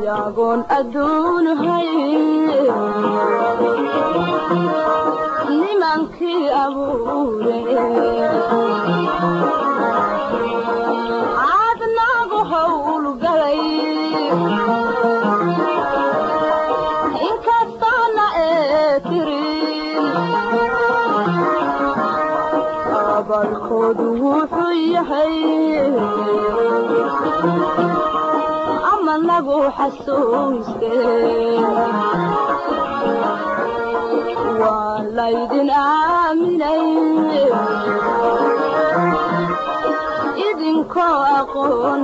Yagoon adduun hay nimankii abuure aadnagu hawl galay inkastoona ee tirin abalkoodu wuxuu yahay ama nagu xasuuste waa laydin aaminay idinkoo aqoon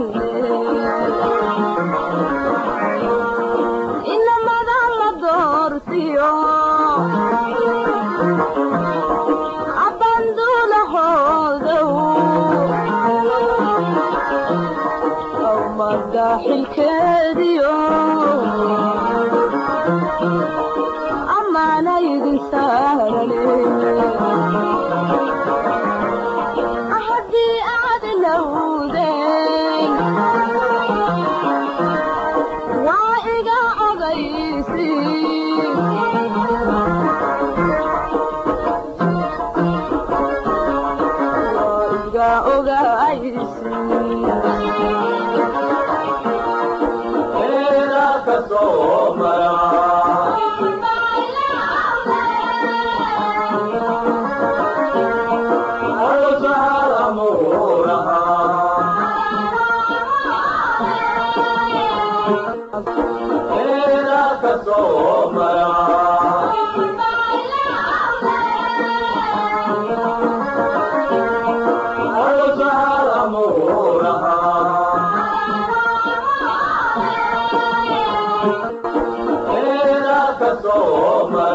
inamada la doortiyo abanduulahoodow ummadda xilkeediyo amaana idin saarane haddii aad lowdeen waa iga ogaysi waa iga ogaysi. So